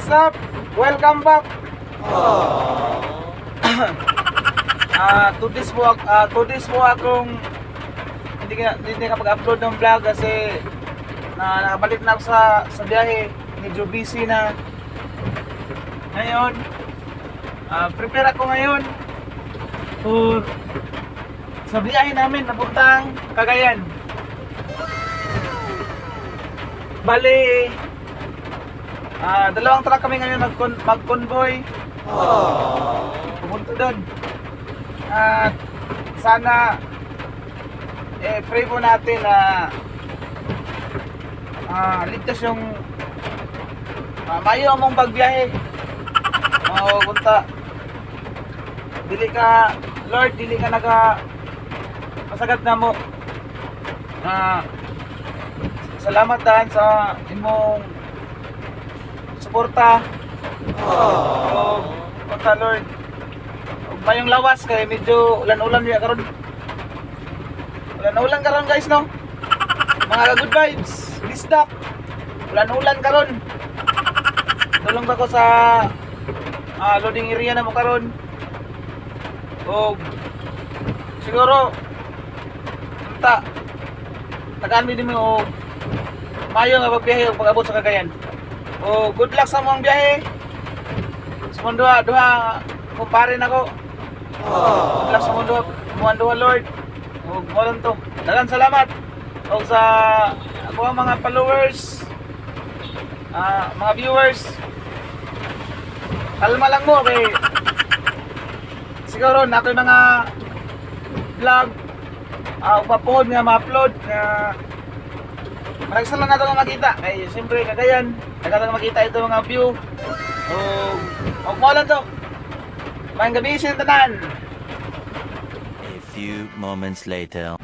What's up? Welcome back. 2 days po akong hindi ka pag-upload ng vlog kasi na nakabalik na ako sa biyahe. Medyo busy na. Ngayon, prepare ako ngayon for sa biyahe namin papuntang Cagayan. Bali, dalawang truck kami ngayon mag-convoy. Pupunta doon. At sana eh pray po natin na ligtas yung mayo among pagbiyahe. O kunta dili ka, Lord, dili ka naga pasagad na mo. Salamat daan sa imong suporta. Oh, kunta, Lord. Ug mayong lawas kay medyo ulan-ulan diya karon. Ulan-ulan karon, guys, no. Mga good vibes, bisdak. Ulan-ulan karon. Tulong ba ko sa loading area na mo karon. Og siguro ta tagaan mi din mo og mayo nga pagbiyahe ug pag-abot sa Cagayan. O good luck sa mong biyahe. Sa mong duha, duha kumpare nako. Good luck sa mong duha, Lord. Ug mo lang to. Daghang salamat. Og sa ako ang mga followers, mga viewers. Kalma lang mo kay siguro na ako'y mga vlog upapuhod nga ma-upload nga maragsa lang nato nga makita kay siyempre Cagayan nagkatang makita ito mga view o og mo lang to. Maayong gabii sa tanan. A few moments later.